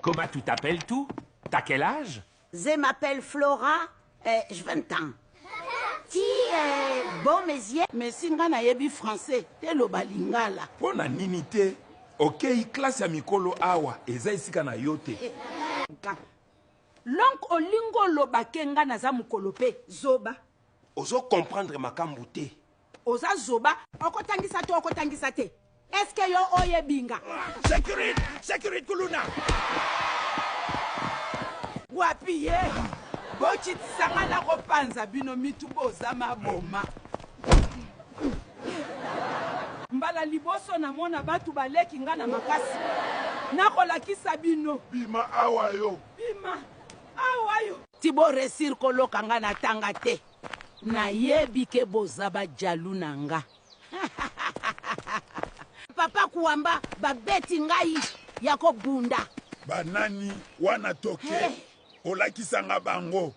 Comment tu t'appelles tout T'as quel âge Je m'appelle Flora, eh, je 20 ans. Ti eh, bon mesie. Messi nga nayebi français te loba lingala. Mpo na nini te okei classe ya mikolo awa eza esika na yo te. Lonk olingi oloba ke nga naza mukolo pe zoba. Ozo comprendre makambu te. Oza zoba oko tangisa to oko tangisa te est ce que yo oye binga. Securite! Securite kuluna! Wapi ye? Bokitisa nga nakopanza bino mitu boza maboma. Mbala liboso na mona batu baleki nga na makasi nako lakisa bino. Bima awa yo. Bima awa yo. Ti bo reussir koloka nga na tanga te. Nayebi ke boza ba jaloux na nga. Papa Kuamba ba beti ngai ya ko bunda. Ba nani wana toke olakisa nga bango.